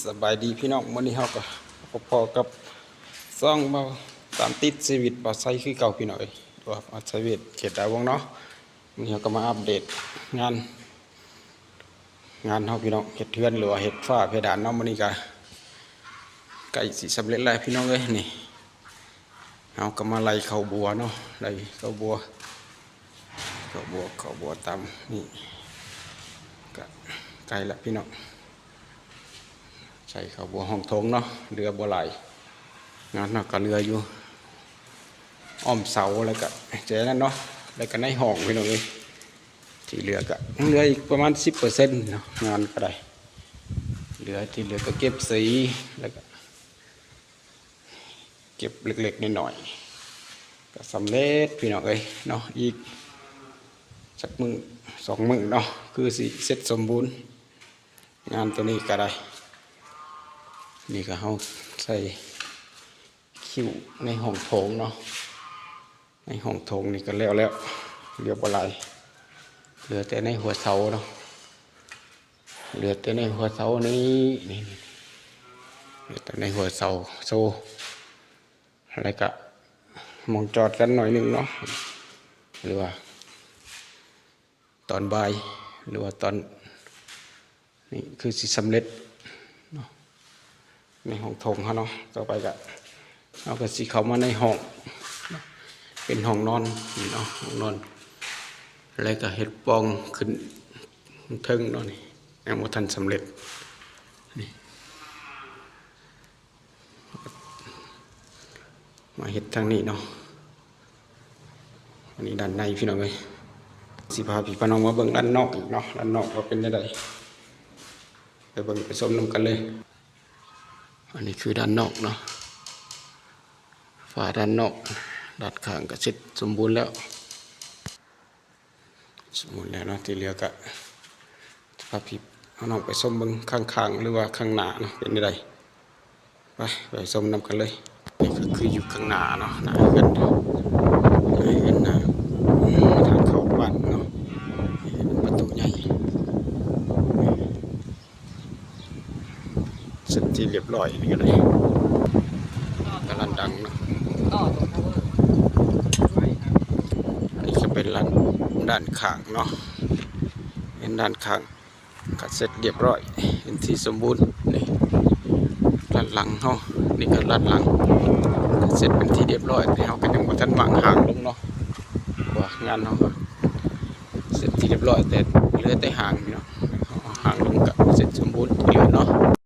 ສະບາຍດີພີ່ນ້ອງ, ມື້ນີ້ເຮົາກໍພົບພໍ້ກັບຊ່ອງເບົາຕາມຕິດຊີວິດບ່າວໄຊຄືເກົ່າພີ່ນ້ອງເອີຍ, ວ່າບ່າວໄຊເວດເຂດດາວົງເນາະ. ມື້ນີ້ເຮົາກໍມາອັບເດດງານ ງານເຮົາພີ່ນ້ອງ, ເຮັດເຮືອນ ຫຼືວ່າເຮັດຝາເພດານເນາະ. ມື້ນີ້ກໍໃກ້ຊິສຳເລັດແລ້ວພີ່ນ້ອງເອີຍ. ນີ້ເຮົາກໍມາໄລ່ເຂົ້າບົວເນາະ, ໄລ່ເຂົ້າບົວ ເຂົ້າບົວ ເຂົ້າບົວຕາມນີ້ ກໍໃກ້ລະພີ່ນ້ອງ. ໃສ່ເຂົ້າບົວຫ້ອງໂຖງເນາະ, ເຫຼືອບໍ່ຫຼາຍ. ງານເຮົາກໍເຫຼືອຢູ່ອ້ອມເສົາ ແລ້ວກໍແຈນັ້ນເນາະ, ແລ້ວກໍໃນຫ້ອງພີ່ນ້ອງເອີຍ. ທີ່ເຫຼືອກໍຍັງເຫຼືອອີກປະມານສິບເປີເຊັນເນາະ, ງານກໍໄດ້ເຫຼືອ. ທີ່ເຫຼືອກໍເກັບສີ ແລ້ວກໍເກັບເລັກໆນ້ອຍໆ ກໍສຳເລັດພີ່ນ້ອງເອີຍເນາະ. ອີກຈັກມື້ສອງມື້ເນາະ ຄືຊິເສັດສົມບູນ ງານໂຕນີ້ກໍໄດ້. ນີ້ກໍເຮົາໃສ່ຄິ້ວໃນຫ້ອງໂຖງເນາະ, ໃນຫ້ອງໂຖງນີ້ກໍແລ້ວແລ້ວ, ເຫຼືອບໍ່ຫຼາຍ, ເຫຼືອແຕ່ໃນຫົວເສົາເນາະ, ເຫຼືອແຕ່ໃນຫົວເສົານີ້ ນີ້ ນີ້ ເຫຼືອແຕ່ໃນຫົວເສົາໂຊ ແລ້ວກະໝ່ອງຈອດກັນໜ້ອຍໜຶ່ງເນາະ, ຫຼືວ່າຕອນບ່າຍ ຫຼືວ່າຕອນນີ້ຄືຊິສຳເລັດເນາະ ໃນຫ້ອງໂຖງເຮົາເນາະ. ຕໍ່ໄປກະເຮົາກະຊິເຂົ້າມາໃນຫ້ອງ ເປັນຫ້ອງນອນນີ້ເນາະ, ຫ້ອງນອນ ແລ້ວກະເຮັດປ່ອງຂຶ້ນເທິງເນາະ. ນີ້ຍັງບໍ່ທັນສຳເລັດ ນີ້ ມາເຮັດທາງນີ້ເນາະ. ອັນນີ້ດ້ານໃນພີ່ນ້ອງເອີຍ, ຊິພາພີ່ພານ້ອງມາເບິ່ງດ້ານນອກອີກເນາະ, ດ້ານນອກວ່າເປັນແນວໃດ ໄປເບິ່ງໄປຊົມນຳກັນເລີຍ. ອັນນີ້ຄືດ້ານນອກເນາະ, ຝາດ້ານນອກ ດ້ານຂ້າງກໍເສັດສົມບູນແລ້ວ. ສົມບູນແລ້ວເນາະ, ທີ່ເຫຼືອກະພາພີ່ນ້ອງໄປຊົມເບິ່ງຂ້າງໆ ຫຼືວ່າຂ້າງໜ້າເນາະ ເປັນແນວໃດ. ໄປ ໄປຊົມນຳກັນເລີຍ. ນີ້ກໍຄືຢູ່ຂ້າງໜ້າເນາະ, ໜ້າເຮືອນ ໜ້າເຮືອນ ໜ້າ ທາງເຂົ້າບ້ານເນາະ, ປະຕູໃຫຍ່. ເສັດທີ່ຮຽບຮ້ອຍນີ້ກໍໄດ້ ກະລານດັງເນາະ. ອັນນີ້ຈະເປັນລານດ້ານຂ້າງເນາະ, ເປັນດ້ານຂ້າງກະເສັດຮຽບຮ້ອຍ ເປັນທີ່ສົມບູນ. ນີ້ລານຫຼັງເຮົາ, ນີ້ກະລານຫຼັງ ເສັດເປັນທີ່ຮຽບຮ້ອຍ, ແຕ່ເຮົາກະຍັງບໍ່ທັນວາງຫາງລົງເນາະ, ວ່າງານເຮົາ ເສັດທີ່ຮຽບຮ້ອຍ ແຕ່ເຫຼືອແຕ່ຫາງເນາະ, ຫາງລົງກະເສັດສົມບູນທີ່ເຫຼືອເນາະ.